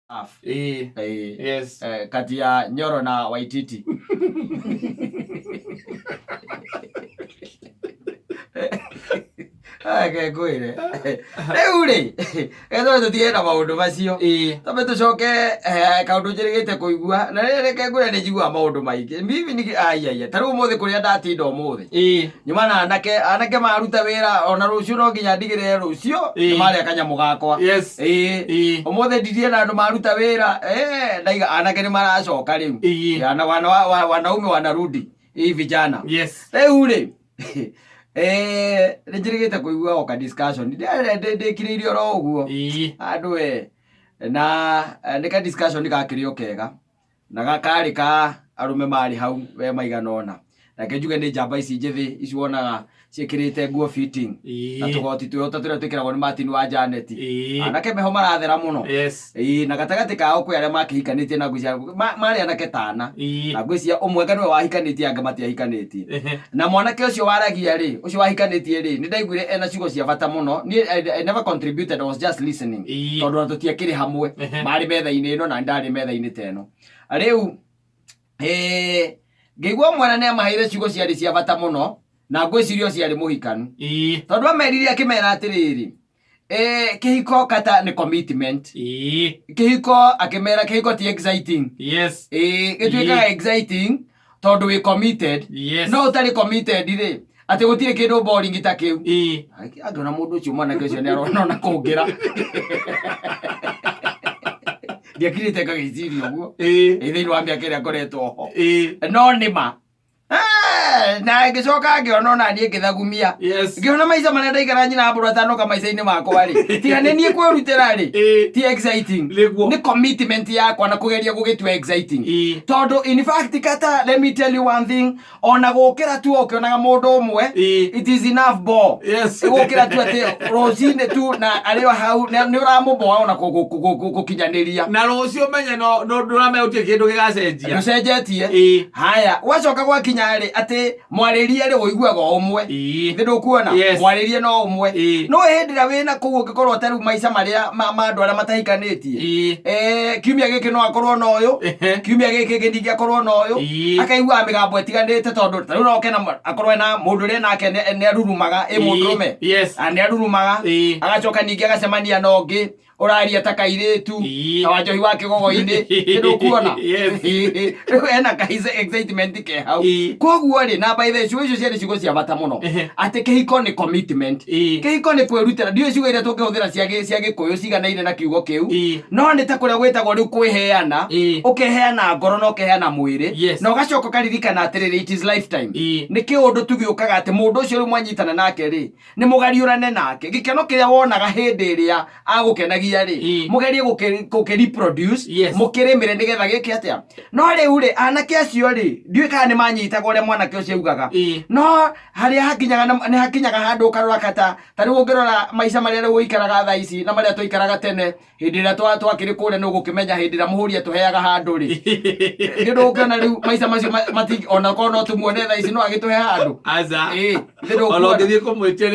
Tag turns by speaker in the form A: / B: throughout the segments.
A: Half.
B: Ĩĩ.
A: Ĩĩ.
B: Yes.
A: Kati ya Nyoro na Waititi. Reke ngwĩre rĩu rĩ ethwa tũtige na maũndũ macio, twambe tũcoke kaũndũ njĩrĩgĩte kũigua na rĩrĩ, reke ngwĩre nĩ njiguaga maũndũ maingĩ mimi nĩ aiaia. Ta rĩu ũmũthĩ kũrĩa ndatinda ũmũthĩ, nyuma na anake, anake maruta wĩra ona rũciũ no nginya ndigĩrĩre rũciũ nĩ marĩa kanyamũ gakwa. Ĩĩ. Ũmũthĩ ndirie na andũ maruta wĩra, ndaiga anake nĩ maracoka rĩu. Wanaume wanarudi hii vijana. Rĩu rĩ, nĩ njĩrĩgĩte kũigua oka discussion ndĩkirĩirie oro ũguo andũ we na nĩ ka discussion gakĩrĩ o kega na karĩ ka arũme marĩ hau we maigana ũna. Reke njuge nĩ njamba ici njĩthĩ ici wonaga ciĩkĩrĩte nguo fitting na tũgoti twĩho ta tũrĩa twĩkĩragwo nĩ Martin wa Janet. Anake meho marathera mũno. Ĩĩ, na gatagatĩ kao kwĩ arĩa makĩhikanĩtie na ngwĩciria marĩ anake tana. Na ngwĩciria ũmwe anga nĩwe wahikanĩtie, angĩ matiahikanĩtie. Na mwanake ũcio waragia rĩ, ũcio wahikanĩtie rĩ, nĩ ndaiguire ena ciugo cia bata mũno. Niĩ I never contributed, I was just listening. Tondũ ona tũtiakĩrĩ hamwe. Marĩ metha-inĩ ĩno na ndarĩ metha-inĩ ta ĩno. Rĩu ngĩigua mwana nĩ amaheire ciugo ciarĩ cia bata mũno na ngwĩciria ũcio arĩ mũhikanu. Tondũ amerire akĩmera atĩrĩrĩ, kĩhiko kata nĩ commitment. Kĩhiko, akĩmera kĩhiko ti exciting. Gĩtuĩkaga exciting tondũ wĩ committed. No ũtarĩ committed rĩ, atĩ gũtirĩ kĩndũ boring ta kĩu. Angĩona mũndũ ũcio, mwanake ũcio nĩ arona ona kũngĩra ndiakirĩte ngagĩciria ũguo. Thĩinĩ wa mĩaka ĩrĩa ngoretwo ho, no nĩ ma. Na ngĩcoka ngĩona ona niĩ ngĩthagumia, ngĩona maica marĩa ndaikara nyina mbũrũ atanoka maica-inĩ makwa rĩ, tiga nĩ niĩ kwĩrutĩra rĩ, ti exciting. Nĩ commitment yakwa na kũgeria gũgĩtua exciting. Tondũ in fact kata, let me tell you one thing, ona gũkĩra tu ũkĩonaga mũndũ ũmwe, it is enough bore. Gũkĩra tu atĩ rũcinĩ tu na arĩ o hau nĩ ũramũboa ona gũkinyanĩria.
B: Na rũciũ menye no ndũramenya gũtirĩ kĩndũ gĩgacenjia.
A: Ndũcenjetie. Haya, gwacoka gwakinya rĩ atĩ mwarĩrie rĩ, ũiguaga o ũmwe. Thĩ ndũkuona?
B: Yes.
A: Mwarĩrie no ũmwe. No hĩndĩ ĩrĩa wĩna kũu ũngĩkorwo ta rĩu maica marĩa ma andũ arĩa matahikanĩtie, kiumia gĩkĩ no akorwo na ũyũ, kiumia gĩkĩ kĩngĩ ningĩ akorwo na ũyũ. Akaiguaga mĩgambo ĩtiganĩte tondũ ta rĩu no oke na akorwo ena mũndũ ũrĩa nake nĩ arurumaga, ĩ mũndũrũme. Ah, nĩ arurumaga. Agacoka ningĩ agacemania na ũngĩ ũraria ta kairĩtu, ta wanjohi wa kĩgogo-inĩ kĩndũ ũkuona.
B: Yes.
A: Rĩu ena ka excitement ke hau. Koguo rĩ, na by the way, ciugo icio ciarĩ ciugo cia bata mũno, atĩ kĩhiko nĩ commitment. Kĩhiko nĩ kwĩrutĩra. Ndiũĩ ciugo iria tũngĩhũthĩra cia Gĩkũyũ ciganaine na kiugo kĩu, no nĩ ta kũrĩa gwĩtagwo rĩu kwĩheana. Ũkeheana ngoro na ũkeheana mwĩrĩ, na ũgacoka ũkaririkana atĩrĩrĩ, it is lifetime. Nĩ kĩũndũ tu gĩũkaga atĩ mũndũ ũcio rĩu mwanyitana nake rĩ, nĩ mũgariũrane nake. Gĩkeno kĩrĩa wonaga hĩndĩ ĩrĩa agũkenagia rĩ, mũgerie gũkĩ reproduce, mũkĩrĩmĩre nĩgetha gĩke atĩa. No rĩu rĩ, anake acio rĩ, ndiũĩ kana nĩ manyitaga ũrĩa mwanake ũcio augaga, no harĩa hakinyaga nĩ hakinyaga handũ ũkarora kata ta rĩu ũngĩrora maica marĩa rĩu ũikaraga thaa ici na marĩa twaikaraga tene hĩndĩ ĩrĩa twakĩrĩ kũrĩa, nĩ ũgũkĩmenya hĩndĩ ĩrĩa mũhũri atũheaga handũ rĩ, nĩ ũndũ ũkĩona rĩu maica macio ona korwo no tũmuone thaa ici no agĩtũhe handũ.
B: Aca.
A: Ĩĩ, nĩ ũndũ
B: Ona
A: ũkuona.
B: ũngĩthiĩ kũmwĩtia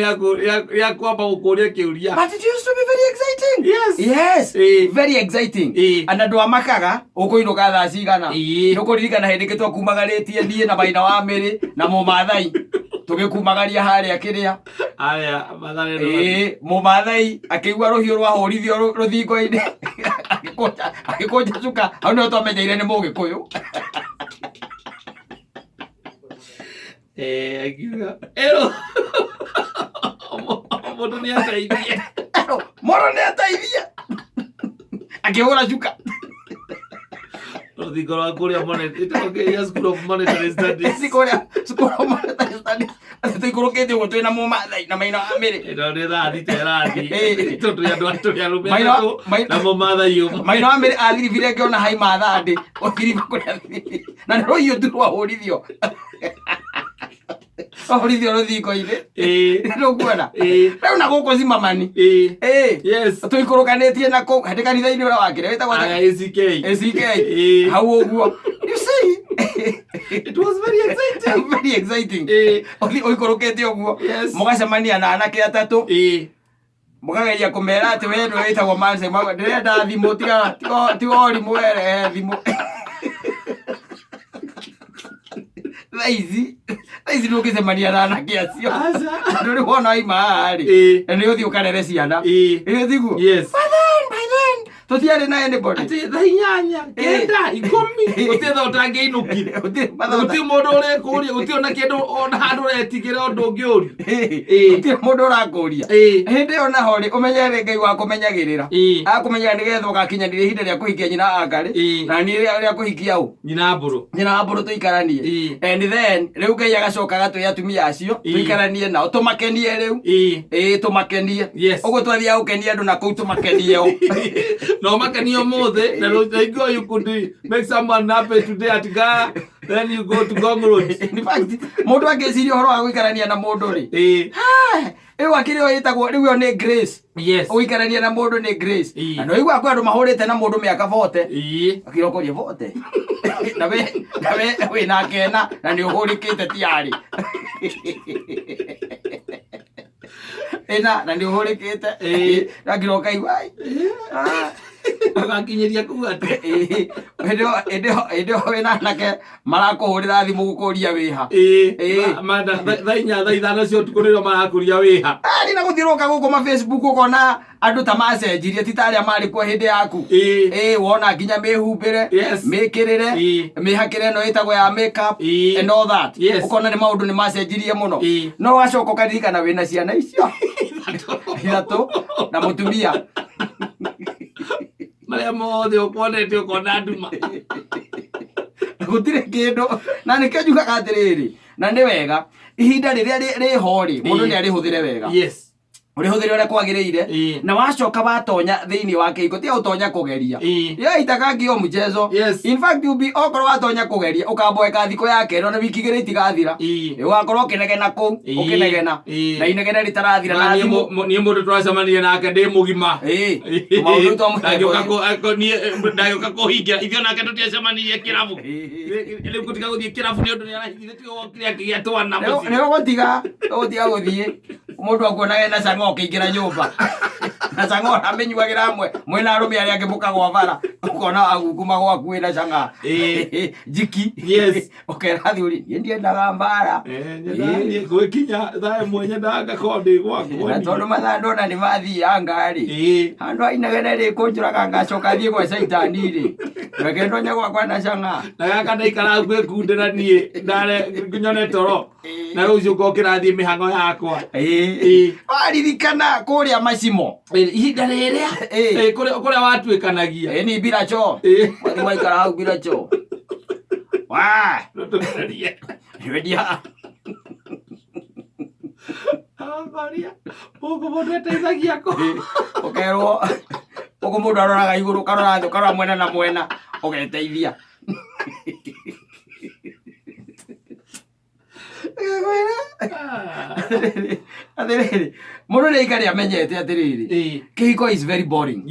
B: nĩakwamba gũkũria kĩũria.
A: But it used to be very exciting. Yes. Very exciting. Na ndwamakaga ũkũinũka thaa cigana. Nĩ ũkũririkana hĩndĩ ĩngĩ twakumagarĩtie niĩ na Maina wa Mĩrĩ na Mũmathai tũgĩkumagaria harĩa kĩrĩa.
B: Aya, Mathare Road.
A: Ĩĩ, Mũmathai akĩigua rũhiũ rwahũrithio rũthingo-inĩ, agĩkũnja cuka. Hau nĩho twamenyeire nĩ Mũgĩkũyũ.
B: Akiuga ero mũndũ nĩ ateithie.
A: Mũndũ nĩ ateithie, akĩhũra cuka.
B: Rũthingo rwa kũrĩa ĩtagwo Kenya School of Monetary Studies.
A: Ĩci kũrĩa School of Monetary Studies, atĩ tũikũrũkĩte ũguo twĩna Mũmathai na Maina wa Mĩrĩ.
B: Ĩno nĩ thaa 6 ĩrathiĩ. Tondũ tũrĩ andũ tũrĩ arũme
A: Maina-
B: atatũ na Mũmathai ũmwe.
A: Maina wa Mĩrĩ athiribire ngĩona haima thandĩ ũthiriba kũrĩa athiribire na nĩ rũhiũ tu rwahũrithio rwahũrithio rũthingo-inĩ. Nĩũkuona? Rĩu na gũkũ Zimmerman. Tũikũrũkanĩtie na kũu hĩndĩ kanitha-inĩ ũrĩa wakĩrĩa wĩtagwo
B: Aya, ACK.
A: ACK. Hau ũguo, you see.
B: It was very exciting.
A: Very exciting. Ũthiĩ ũikũrũkĩte ũguo, mũgacemania na anake atatũ. Mũkageria kũmera atĩ we nĩwe wĩtagwo Manse, ndĩrenda thimũ, tiga tiga tiga ũrimũ werehe thimũ. Thaa ici ndũngĩcemania na anake acio.
B: Aca.
A: Andũ rĩu wona waima haha rĩ, na nĩ ũthiĩ ũkarere ciana. Ĩĩ tiguo?
B: Yes.
A: By then tũtiarĩ na anybody.
B: Atĩ thaa 8, 9, 10, gũtirĩ thaa ũtangĩinũkire.
A: Gũtirĩ mathaa.
B: Gũtirĩ mũndũ ũrekũria, gũtirĩ ona kĩndũ ona handũ ũretigĩra ũndũ ũngĩũrio.
A: Gũtirĩ mũndũ ũrakũria. Hĩndĩ ĩyo naho rĩ, ũmenyere Ngai wakũmenyagĩrĩra. Akũmenyerera nĩgetha ũgakinyanĩria ihinda rĩa kũhikia nyina angarĩ na niĩ rĩa kũhikia ũ?
B: Nyina mbũrũ.
A: Nyina wa mbũrũ tũikaranie. And then rĩu Ngai agacoka agatwĩra atumia acio tũikaranie nao, tũmakenie rĩu. Ĩĩ, tũmakenie. Ũguo twathiaga gũkenia andũ na kũu, tũmakenie o.
B: No makenie ũmũthĩ na rũciũ you could make someone happy today at Ngara, then you go to Ngong Road.
A: In fact, mũndũ angĩciria ũhoro wa gũikarania na mũndũ rĩ, ĩyo akĩrĩ yo ĩtagwo rĩu ĩyo nĩ grace. Gũikarania na mũndũ nĩ grace. Na nĩ ũiguaga kwĩ andũ mahũrĩte na mũndũ mĩaka 40. Akĩrokoria 40 na we wĩna kena na nĩ ũhũrĩkĩte tiarĩ ĩna na nĩ ũhũrĩkĩte. Akĩroka igua ai. Ah.
B: Ũgakinyĩria kuu atĩ
A: Hĩndĩ ĩyo wĩna anake marakũhũrĩra thimũ gũkũria wĩha.
B: Thaa 4, thaa 5 cia ũtukũ nĩrĩo marakũria wĩha.
A: Arĩ na gũthiũrũrũka gũkũ ma Facebook, ũkona andũ ta macenjirie, ti ta arĩa marĩ kuo hĩndĩ yaku. Ĩĩ, wona nginya mĩhumbĩre, mĩkĩrĩre, mĩhakĩre ĩno ĩtagwo ya makeup and all that. Ũkona nĩ maũndũ nĩ macenjirie mũno. No ũgacoka ũkaririkana wĩna ciana icio ithatũ na mũtumia.
B: Marĩa mothe ũkuonete ũkona nduma.
A: Gũtirĩ kĩndũ, na nĩkĩo njugaga atĩrĩrĩ, na nĩ wega ihinda rĩrĩa rĩho rĩ, mũndũ nĩ arĩhũthĩre wega. Ũrĩhũthĩre ũrĩa kwagĩrĩire. Na wacoka watonya thĩinĩ wa kĩhiko, tiga ũtonya kũgeria. Yo itakangio mchezo. In fact, you be okorwo watonya kũgeria, ũkamboeka thikũ ya kerĩ, ona wiki 2 itigathira. Ũgakorwo ũkĩnegena kũu, ũkĩnegena na inegene rĩtarathira na
B: Niĩ
A: thimũ.
B: Niĩ mũndũ twacemanirie nake ndĩ mũgima.
A: Tũmaũndũ twa mũthemba
B: Ndagĩũka
A: ũcio.
B: niĩ, ndagĩũka kũhingira ithuĩ onake tũtiacemanirie kĩrabu. Rĩu gũtiga gũthiĩ kĩrabu nĩ ũndũ nĩ arahingire, tiwe wokire akĩgĩa twana mũciĩ.
A: Nĩ ũgũtiga gũthiĩ, mũndũ akuonaga na cang'o ũkĩingĩra nyũmba, na cang'o ũramĩnyuagĩra hamwe mwĩna arũme arĩa angĩ, mũkagwa bara, ũkona agunguma gwaku wĩna cang'a njiki. Ũkera athuri, niĩ ndiendaga mbara.
B: Niĩ gwĩkinya thaa 1 nyendaga ngakorwo ndĩ gwakwa.
A: Na tondũ mathaa ndona nĩ mathianga rĩ, handũ ha inegene rĩ kũnjũraga ngacoka thiĩ gwa caitani rĩ, reke ndonye gwakwa na cang'a.
B: Na gaka ndaikara ngwĩkundĩra niĩ ndare nyone toro na rũciũ ngokĩra thiĩ mĩhang'o yakwa.
A: Waririkana kũrĩa macimo?
B: Ihinda rĩrĩa kũrĩa watuĩkanagia.
A: Ĩĩ, ni bila choo. Mwathi mwaikara hau bila choo wa
B: Tũgerie.
A: Wendia.
B: Arangaria gũkũ mũndũ eteithagia kũ?
A: Ũkerwo ũguo, mũndũ aroraga igũrũ, ũkarora thĩ, ũkarora mwena na mwena, ũgeteithia. Ngĩkwĩra atĩrĩrĩ, mũndũ nĩ aikare amenyete atĩrĩrĩ, kĩhiko is very boring.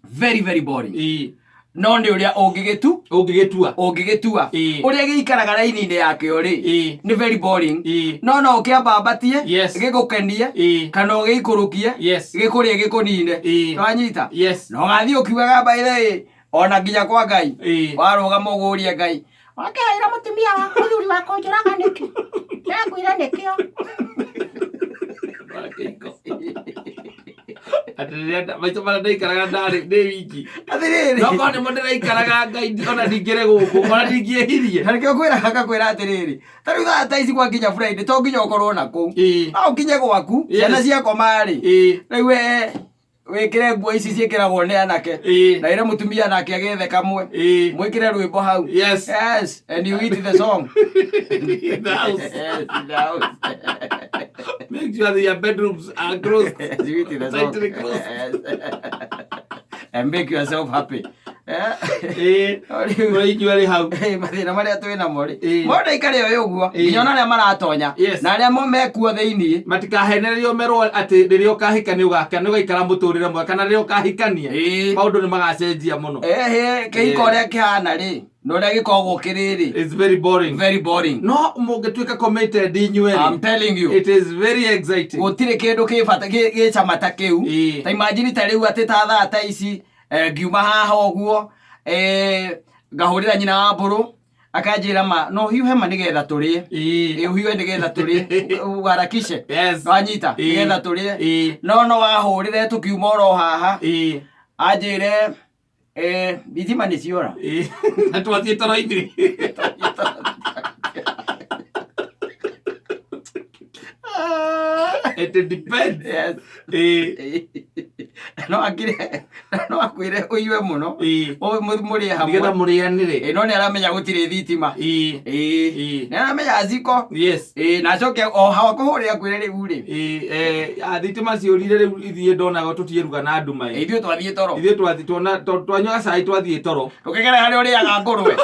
A: Very very boring. No nĩ ũrĩa ũngĩgĩtu
B: Ũngĩgĩtua.
A: Ũngĩgĩtua. Ũrĩa gĩikaraga raini-inĩ yakĩo rĩ, nĩ very boring. No no ũkĩambambatie gĩgũkenie kana ũgĩikũrũkie gĩkũrĩe gĩkũnine. Wanyita?
B: Yes.
A: Na ũgathiĩ ũkiugaga mbaithe ona nginya kwa Ngai. Warũgama ũgũrie Ngai, wakĩhaira mũtumia wa mũthuri wa kũnjũraga nĩkĩ? Ndakwĩra nĩkĩo.
B: Kĩhiko. Atĩ rĩrĩa maita marĩa ndaikaraga ndarĩ ndĩ wiki.
A: Atĩrĩrĩ,
B: No korwo nĩmo ndĩraikaraga Ngai ona ndingĩrĩ gũkũ ona ndingĩehirie.
A: Na nĩkĩo ngwĩraga, ngakwĩra atĩrĩrĩ, ta rĩu thaa ta ici gwakinya Friday, to nginya ũkorwo na kũu. No ũkinye gwaku, ciana ciakoma rĩ, rĩu we wĩkĩre nguo ici ciĩkĩragwo nĩ anake na ĩre mũtumia nake agĩethe kamwe, mwĩkĩre rwĩmbo hau. Yes, and you eat the song.
B: In the house.
A: Yes, in the house.
B: Make sure that your bedrooms are closed.
A: Yes, you eat the song.
B: Tightly closed.
A: Yes. And make yourself happy.
B: Ũrĩa inyuĩ arĩ hau.
A: Mathĩna marĩa twĩ namo rĩ, mũndũ aikare oĩ ũguo, nginya ona arĩa maratonya na arĩa mekuo thĩiniĩ.
B: Matikahenererio merwo atĩ rĩrĩa ũkahika nĩ ũgaka nĩ ũgaikara mũtũrĩre mwega, kana rĩrĩa ũkahikania maũndũ nĩ magacenjia mũno.
A: Ehe, kĩhiko ũrĩa kĩhana rĩ, Na ũrĩa gĩkoragwo kĩrĩ rĩ,
B: It's very boring.
A: Very boring.
B: No mũngĩtuĩka committed inyuĩ
A: I'm
B: rĩ,
A: telling you,
B: it is very exciting.
A: Gũtirĩ kĩndũ kĩ bata gĩ cama ta kĩu. Ta imagine ta rĩu atĩ ta thaa ta ici, ngiuma haha ũguo, ngahũrĩra nyina wa mbũrũ, akanjĩra ma no hiuhe ma nĩgetha tũrĩe. Ũhiũhe nĩgetha tũrĩe, uharakishe. Wanyita? Nĩgetha tũrĩe. No wahũrĩre tũkiuma oro haha, anjĩre, thitima nĩ ciora.
B: Na twathiĩ toro ithuĩ. It depends.
A: No akire no akwĩre ũiwe mũno, mũrĩe hamwe
B: nĩgetha mũrĩanĩre.
A: No nĩ aramenya gũtirĩ thitima. Nĩ aramenya ziko. Na acoke o hawa kũhũrĩra akwĩre rĩu rĩ,
B: Thitima ciũrire rĩu, ithuĩ ndonaga tũtiĩruga na nduma ĩ.
A: Ithuĩ twathiĩ toro.
B: Ithuĩ twathi tuona twanyua cai twathiĩ toro.
A: Ndũkĩgere harĩa ũrĩaga ngũrwe.